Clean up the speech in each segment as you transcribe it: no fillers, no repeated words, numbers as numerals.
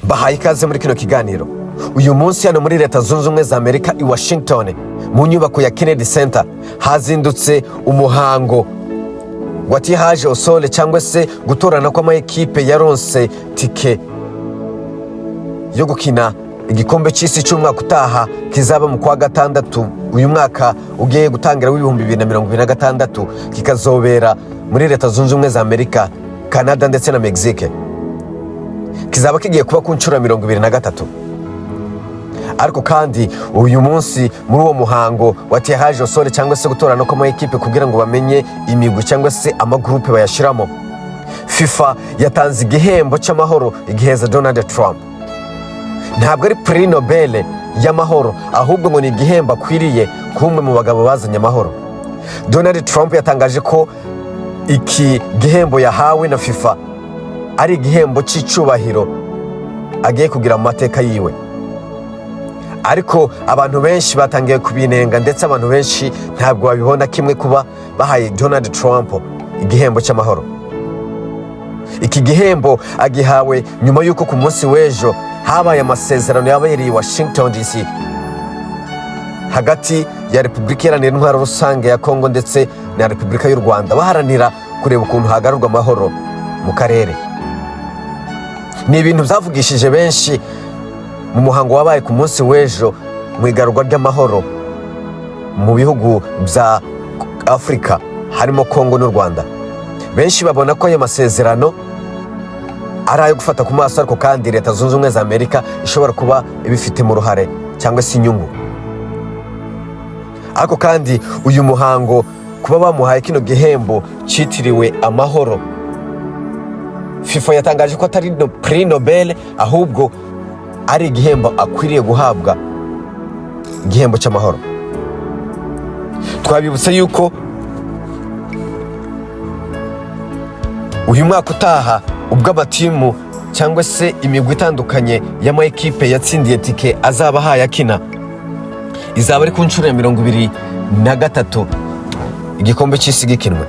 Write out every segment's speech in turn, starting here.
Bahaye ikaze muri kino kiganiro. Uyu munsi hano muri Leta Zunze Ubumwe za Amerika i Washington, mu nyubako ya Kennedy Center, hazindutse umuhango wa tirage au sort, cyangwa se gutorana kw'amaekipe yaronse tike yo gukina igikombe cy'isi cy'umwaka utaha kizaba mu kwa gatandatu uyu mwaka ugiye gutangira w'2026, kikazobera muri Leta Zunze Ubumwe za Amerika, Canada ndetse na Mexique. Kizaba kigiye kuba ku nshuro ya 23. Ariko kandi uyu munsi muri uwo muhango wa tirage au sort, cyangwa se gutorana kw'amaekipe kugira ngo bamenye imigwi cyangwa se amagurupe bayashyiramo, FIFA yatanze igihembo cy'amahoro igiheza Donald Trump. Ntabwo ari Prix Nobel y'amahoro, ahubwo ngo ni igihembo akwiriye k'umwe mu bagabo bazanye amahoro. Donald Trump yatangaje ko iki gihembo yahawe na FIFA ari igihembo cy'icyubahiro agiye kugira mu mateka yiwe. Ariko abantu benshi batangiye kubinenga, ndetse abantu benshi ntabwo babibona kimwe kuba bahaye Donald Trump igihembo cy'amahoro. Iki gihembo agihawe nyuma y'uko ku munsi w'ejo habaye amasezerano yabereye i Washington DC hagati ya Repubulika Iharanira Intwaro Rusange ya Kongo ndetse na Repubulika y'u Rwanda, baharanira kureba ukuntu hagarurwa amahoro mu karere. Ni ibintu byavugishije benshi mu muhango wabaye ku munsi w'ejo mu igarurwa ry'amahoro mu bihugu bya Afurika harimo Kongo n'u Rwanda. Benshi babona ko ayo masezerano ari ayo gufata ku maso, ariko kandi Leta Zunze Ubumwe za Amerika ishobora kuba ibifitemo uruhare cyangwa se inyungu. Ariko kandi uyu muhango, kuba bamuhaye kino gihembo cyitiriwe amahoro, FIFA yatangaje ko atari no Prix Nobel, ahubwo ari igihembo akwiriye guhabwa, igihembo cy'amahoro. Twabibutsa yuko uyu mwaka utaha, ubwo amatimu cyangwa se imigwi itandukanye y'amakipe yatsindiye tike azaba ahaye akina, izaba ari ku nshuro ya 23 igikombe cy'isi gikinwe.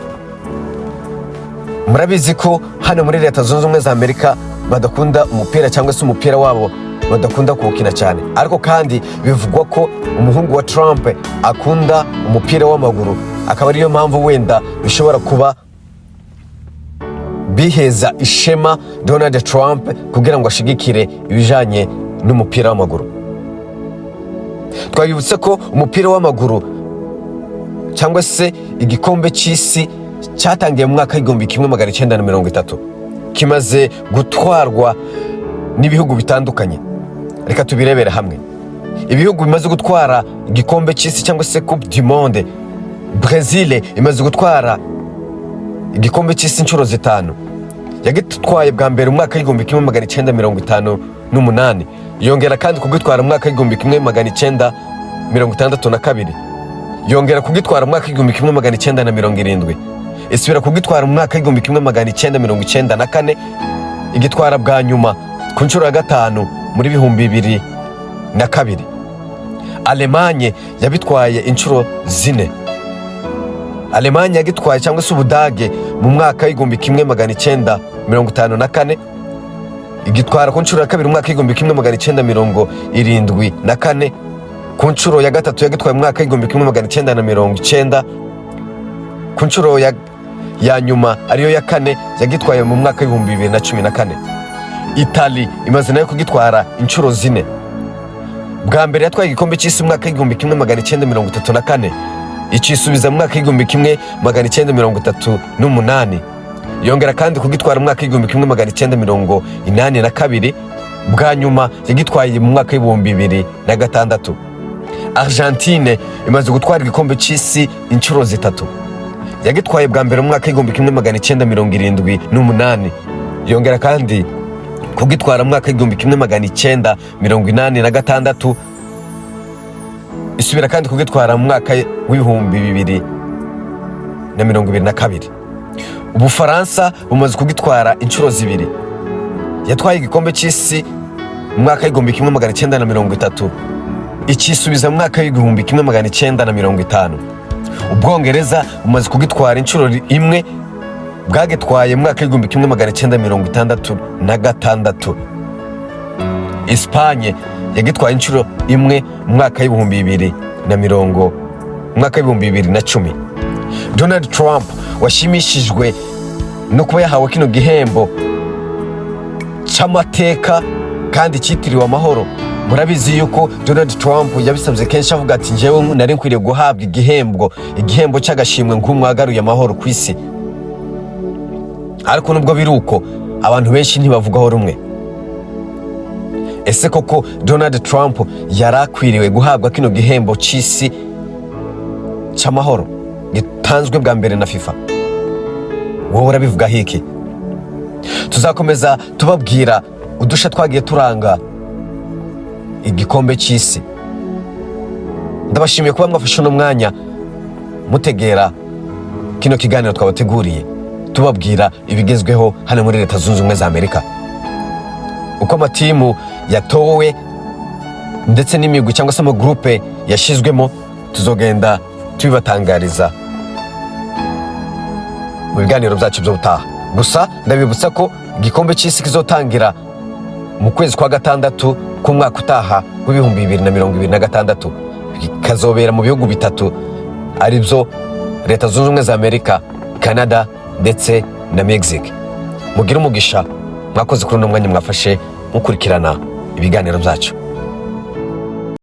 Murabizi ko hano muri Leta Zunze Ubumwe za Amerika badakunda umupira, cyangwa se umupira wabo badakunda kuwukina cyane. Ariko kandi bivugwa ko umuhungu wa Trump akunda umupira w'amaguru, akaba ariyo mpamvu wenda bishobora kuba biheza ishema Donald Trump kugira ngo ashigikire ibijanye n'umupira w'amaguru. Twabibutse ko umupira w'amaguru cyangwa se igikombe cy'isi cyatangiye mu mwaka w'1930, kimaze gutwarwa n'ibihugu bitandukanye. Reka tubirebere hamwe ibihugu bimaze gutwara igikombe cy'isi cyangwa se Coupe du Monde. Brazil imaze gutwara igikombe cy'isi inshuro zitanu. Yagitwaye bwa mbere mu mwaka w'1958, yongera kandi kugitwara mu mwaka w'1962, yongera kugitwara mu mwaka w'1970, isubira kugitwara mu mwaka w'1994, igitwara bwa nyuma ku nshuro ya gatanu muri 2002. Alemanye yabitwaye inshuro zine. Alemanye yagitwaye, cyangwa se Ubudage, mu mwaka w'1954, igitwara ku nshuro ya kabiri mu mwaka w'1974, ku nshuro ya gatatu yagitwaye mu mwaka w'1990, ku nshuro ya nyuma ariyo ya kane yagitwaye mu mwaka w'2014. Itali imaze nayo kugitwara inshuro zine. Bwa mbere yatwaye igikombe cy'isi mu mwaka w'1934, icisubiza mu mwaka w'1938, yongera kandi kugitwara mu mwaka w'1982, bwa nyuma yagitwaye mu mwaka w'2006. Argentine imaze gutwara igikombe cy'isi inshuro zitatu. Yagitwaye bwa mbere mu mwaka w'1978, yongera kandi kugitwara mu mwaka w'1986, isubira kandi kugitwara mu mwaka w'2022. Ubufaransa bumaze kugitwara inshuro zibiri. Yatwaye igikombe cy'isi mu mwaka w'1930, ikisubiza mu mwaka w'1950. Ubwongereza bumaze kugitwara inshuro imwe, bwagitwaye mu mwaka w'1966. Espagne yagitwaye inshuro imwe mu mwaka w'ibihumbi bibiri na mirongo mu mwaka w'2010. Donald Trump washimishijwe no kuba yahawe kino gihembo cy'amateka kandi cyitiriwe amahoro. Murabizi yuko Donald Trump yabisabye kenshi, avuga ati: "Njyewe nari nkwiriye guhabwa igihembo cy'agashimwe nk'umwagaruye amahoro ku isi." Ariko nubwo biri uko, abantu benshi ntibavugaho rumwe. Ese koko Donald Trump yari akwiriwe guhabwa kino gihembo cy'isi cy'amahoro gitanzwe bwa mbere na FIFA? Wowe urabivugaho iki? Tuzakomeza tubabwira udusha twagiye turanga igikombe cy'isi. Ndabashimiye kuba mwafashe uno mwanya mutegera kino kiganiro twabateguriye, tubabwira ibigezweho hano muri Leta Zunze Ubumwe za Amerika, uko amatimu yatowe ndetse n'imigwi cyangwa se amagurupe yashyizwemo. Tuzogenda tubibatangariza mu biganiro byacu by'ubutaha. Gusa ndabibutsa ko igikombe cy'isi kizotangira mu kwezi kwa gatandatu k'umwaka utaha w'2026, bikazobera mu bihugu bitatu, ari byo Leta Zunze Ubumwe za Amerika, Canada ndetse na Mexique. Mugire umugisha. Mwakoze kuri uno mwanya mwafashe mukurikirana ibiganiro byacu.